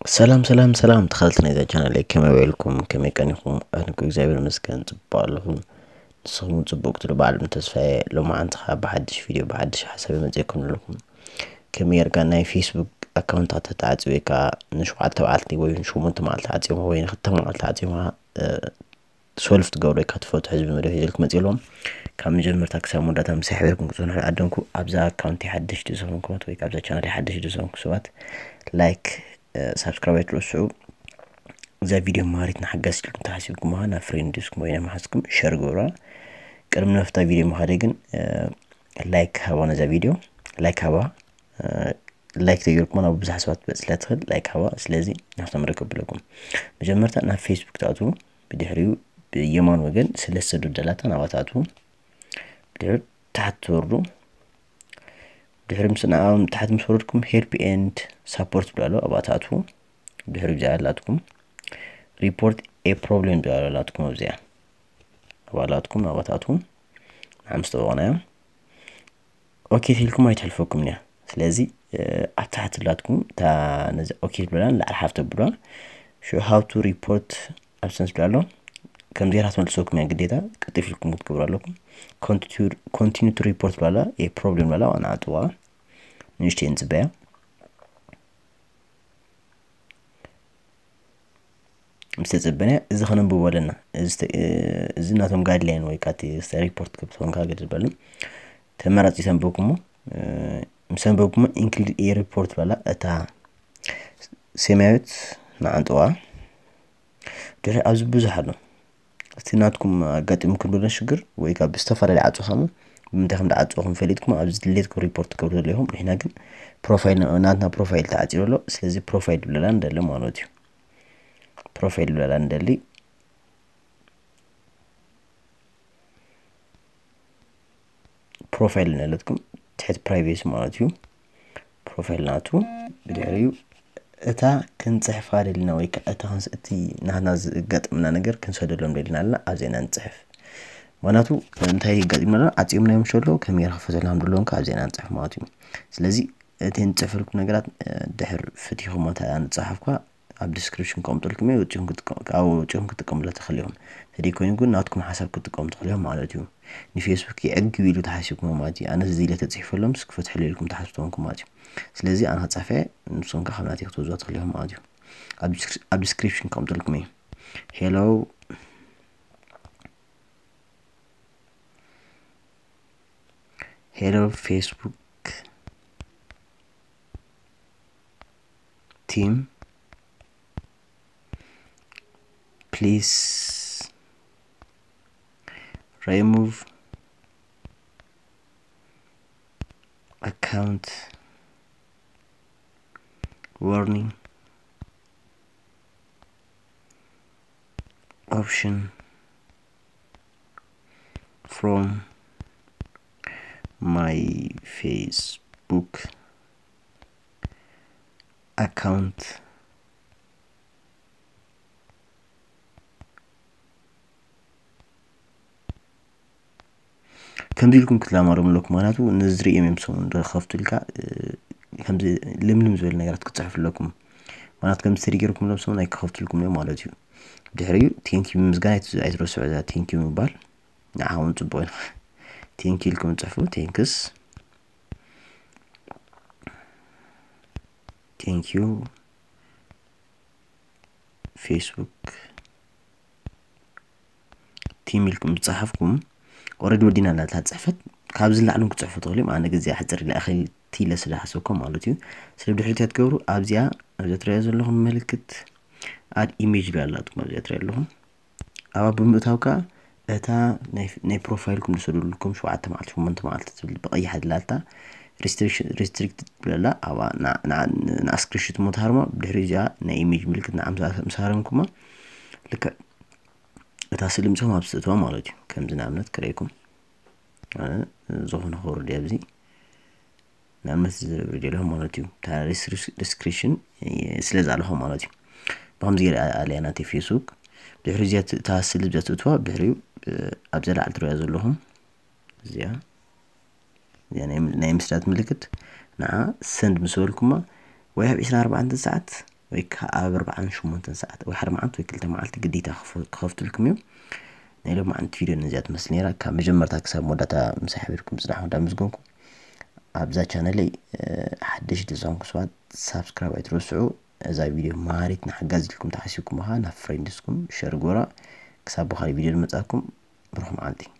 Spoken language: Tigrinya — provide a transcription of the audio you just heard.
ሰላም ሰላም ሰላም፣ ተኸታተልቲ ናይዛ ቻናል ከመይ ውዒልኩም? ከመይ ቀኒኹም? ኣነ እኮ እግዚኣብሔር ይመስገን ጽቡቕ ኣለኹ። ንስኹም ጽቡቕ ክትብሉ ብዓለም ተስፋ እየ። ሎማዓንቲ ኸዓ ብሓድሽ ቪድዮ ብሓድሽ ሓሳብ እየ መጺኤኩም ዘለኹ። ከመይ ጌርካ ናይ ፌስቡክ ኣካውንት ከተተዓጽው ወይ ከዓ ንሸውዓተ መዓልቲ ወይ ንሸሞንተ መዓልቲ ዓጺኻ ወይ ንክልተ መዓልቲ ዓጺኻ ሶልቭ ትገብሩ ወይ ከዓ ትፈልጡ ሕዚ ብመደብ ሒዘልኩም መጺእ ኣለኹ። ካብ መጀመርታ ክሳብ መወዳእታ ምሳይ ሓቢርኩም ክትጸንሑ እናዓደምኩ፣ ኣብዛ ኣካውንት ሓደሽቲ ዝኾንኩም ወይ ኣብዛ ቻናል ሓደሽቲ ዝኾንኩም ሰባት ላይክ ሳብስክራይብ ኣይትረስዑ። እዛ ቪድዮ መሃሪትን ሓጋዚትን ኢልኩም ተሓሲብኩማ ናብ ፍሬንድስኩም ወይ ናብ መሓዝኩም ሸር ግበሩዋ። ቅድሚ ናብታ ቪድዮ ምኻደይ ግን ላይክ ሃባ ነዛ ቪድዮ። ላይክ ሃባ። ላይክ ተገይርኩማ ናብ ብዙሓት ሰባት ክትበጽሕ ስለ ትኽእል ላይክ ሃባ። ስለዚ ናብቶም ርክብ ብለኩም። መጀመርታ ናብ ፌስቡክ ትኣትዉ። ብድሕሪኡ ብየማን ወገን ሰለስተ ዶደላታ ናብኣ ትኣትዉ። ብድሕሪ ታሕቲ ትወርዱ። ድሕሪ ምስ ንኣ ታሕቲ ምስ ወረድኩም ሄልፕ ኤንድ ሳፖርት ትብሉ ኣሎ፣ ኣብኣ ትኣትዉ። ድሕሪ ብዚኣ ኣላትኩም ሪፖርት ኤ ፕሮብሌም ትብሉ ኣላትኩም ኣብዚኣ። ኣብኣ ኣላትኩም ናብኣ ትኣትዉ። ንዓ ምስ ጠበቕናዮ ኦኬ ኢልኩም ኣይትሕልፈኩም እያ። ስለዚ ኣብ ታሕቲ ኣላትኩም እታ ነዚ ኦኬ ትብሉላ ንላዕሊ ሓፍ ተብሉዋ። ሽዑ ሃው ቱ ሪፖርት ኣብሰንስ ትብሉ ኣሎ። ከምዚ ጌራ ትመልሰኩም እያ ግዴታ። ቀልጢፍ ኢልኩም ክትገብሩ ኣለኩም። ኮንቲኒዩ ቱ ሪፖርት ትብሉ ኣላ፣ ኤ ፕሮብሌም ትብሉ ኣላ፣ ንዓጥዋ ንእሽተይ ንጽበያ። ምስ ተጸበና እዚ ከነንብቦ ኣለና። እዚ ተ-፣ እዚ ናቶም ጋይድላይን ወይ ከዓ እቲ ሪፖርት ክብትኾን ካብ ገድል በሉ። ተመራጺ ተንበብኩሞ፣ እ፣ ምስ ኣንበብኩሞ ኢንክሉድ ኤ ሪፖርት በላ እታ ሰማያዊት ንዓንጥዋ። ድሕሪ ኣብዚ ብዙሕ ኣሎ። እቲ ናትኩም ኣጋጢምኩም ዘሎ ሽግር ወይ ካብ ዝተፈላለዩ ዓጾ ከሞ ብምንታይ ከም ዝዓጸኹም ፈሊጥኩም ኣብዚ ድሌትኩም ሪፖርት ትገብሩ ዘለኹም። ንሕና ግን ፕሮፋይል፣ ናትና ፕሮፋይል ተዓጺሩ ኣሎ። ስለዚ ፕሮፋይል ድብለላ ንደሊ ማለት እዩ። ፕሮፋይል ድብለላ ንደሊ። ፕሮፋይል ንለትኩም ትሕቲ ፕራይቬሲ ማለት እዩ። ፕሮፋይል ናቱ ብድሕሪኡ እታ ክንጽሕፋ ደሊና ወይ ከዓ እታ ክንስ-፣ እቲ ናትና ዘጋጠመና ነገር ክንሰደሎም ደሊና ኣለና፣ ኣብዚኣ ኢና ንጽሕፍ። ምኽንያቱ እንታይ ኣጋጢምና ኣሎ? ዓጺዮምና እዮም ሸሎ፣ ከመይ ጌርካ ክፈተልና ከም ዘለዎም ከዓ ኣብዚኣ ኢና ንጽሕፍ ማለት እዩ። ስለዚ እቲ ንጽሕፈልኩም ነገራት፣ እ፣ ድሕር ፍቲኹም እታ ንጽሓፍኳ ኣብ ዲስክሪፕሽን ከቕምጠልኩም እየ፣ ወጺኹም ክትጥቀ-፣ ካብኡ ወጺኹም ክትጥቀሙላ ትኽእሉ ኢኹም። ተደይኮይኑ ግን ናትኩም ሓሳብ ክትጥቀሙ ትኽእሉ ኢኹም ማለት እዩ። ንፌስቡክ የዕግብ ኢሉ ተሓሲብኩም ማለት እዩ። ኣነስ እዚ ኢለ ተጽሒፈሎምስ ክፈትሐሉ ኢልኩም ትሓስቡ ተኾንኩም ማለት እዩ። ስለዚ ኣነ ክጻፈ፣ ንስኹም ከኣ ካብ ናተይ ክትወስዱዋ ትኽእሉ ኢኹም ማለት እዩ። ኣብ ዲስክሪ-፣ ኣብ ዲስክሪፕሽን ከቕምጠልኩም እየ። ሄሎ፣ ሄሎ ፌስቡክ ቲም፣ please remove account warning option from my Facebook account. ከምዚ ኢልኩም ክትላማሎም ኣለኩም። ምኽንያቱ ነዚ ዝርእዮም እዮም ሰሙን ዝኸፍቱልካ፣ እ፣ ከምዚ ልምልም ዝበለ ነገራት ክትጽሕፉ ኣለኩም። ምኽንያቱ ከምዚ ተደጊርኩም ሎም ሰሙን ኣይክኸፍቱልኩም እዮም ማለት እዩ። ድሕሪኡ ቴንኪዩ ምምስጋን ኣይት-፣ ኣይትረስዑ። እዛ ቴንኪዩ ምባል ንዓኹም ጽቡቕ እዩ። ቴንኪዩ ኢልኩም ጽሕፉ። ቴንክስ። ቴንኪዩ ፌስቡክ ቲም ኢልኩም ዝጸሓፍኩም ኦልሬዲ ወዲና ኣላ እታ ጽሕፈት። ካብዚ ንላዕሊ እውን ክጽሕፉ ትኽእሉ እዮም። ኣነ ግዜ ኣሕጽር ኢለ ኣኺል ኢለ ስለ ሓሰብኩ ማለት እዩ። ስለ ድሕሪት እያ ትገብሩ። ኣብዚኣ፣ ኣብዚኣ ትርእያ ዘለኹም ምልክት ኣድ ኢሜጅ ኢላ ኣላትኩም። ኣብዚኣ ትርእያ ኣለኹም። ኣብኣ ብምእታው ከኣ እታ ናይ፣ ናይ ፕሮፋይልኩም ዝሰደዱልኩም ሸውዓተ መዓልቲ፣ ሸሞንተ መዓልቲ ትብል ብቐይሕ ኣላ እታ ሪስትሪክሽን፣ ሪስትሪክት ትብል ኣላ። ኣብኣ ና-፣ ና-፣ ንኣ ስክሪንሾት እሞ ትሃርማ። ብድሕሪ እዚኣ ናይ ኢሜጅ ምልክት ንዓ ምስ፣ ምስ ሃረምኩማ ልክዕ እታ ስእሊ ምጽኹም ኣብ ትእትዋ ማለት እዩ። ከምዚ ንኣብነት ክርእየኩም። ኣነ ዝኾነ ክወርድ እየ ኣብዚ። ንኣብነት ዝርብ ሪድዮ ኣለኹ ማለት እዩ። እታ ሪስ-፣ ሪስ-፣ ሪስክሪፕሽን ስለ ዝኣለኹ ማለት እዩ። ብኸምዚ ገይረ ኣልያ ናተይ ፌስቡክ። ድሕሪ እዚኣ ት-፣ እታ ስእሊ እዚኣ ትእትዋ፣ ብድሕሪኡ፣ እ፣ ኣብዛ ላዕሊ ትርእያ ዘለኹም እዚኣ፣ እዚኣ ናይ፣ ናይ ምስዳድ ምልክት ንዓ ሰንድ ምስ በልኩማ፣ ወይ ኣብ ዒስራን ኣርባዕተን ሰዓት ወይ ከዓ ኣብ ኣርባዓን ሸሞንተን ሰዓት ወይ ሓደ መዓልቲ ወይ ክልተ መዓልቲ ግዴታ ክኸፍትልኩም እዩ። ናይ ሎማዓንቲ ቪድዮ ነዚኣ ትመስል ነይራ። ካብ መጀመርታ ክሳብ መወዳእታ ምሳይ ሓቢርኩም ፅናሕኩም እንዳመስገንኩም፣ ኣብዛ ቻነለይ ሓደሽቲ ዝኾንኩም ሰባት ሳብስክራይብ ኣይትረስዑ። እዛ ቪድዮ መሃሪት ንሓጋዝ ኢልኩም ተሓሲብኩም ኸዓ ናብ ፍሬንድስኩም ሸር ግበራ። ክሳብ ብኻሊእ ቪድዮ ንመፃኩም፣ ብሩኽ መዓልቲ።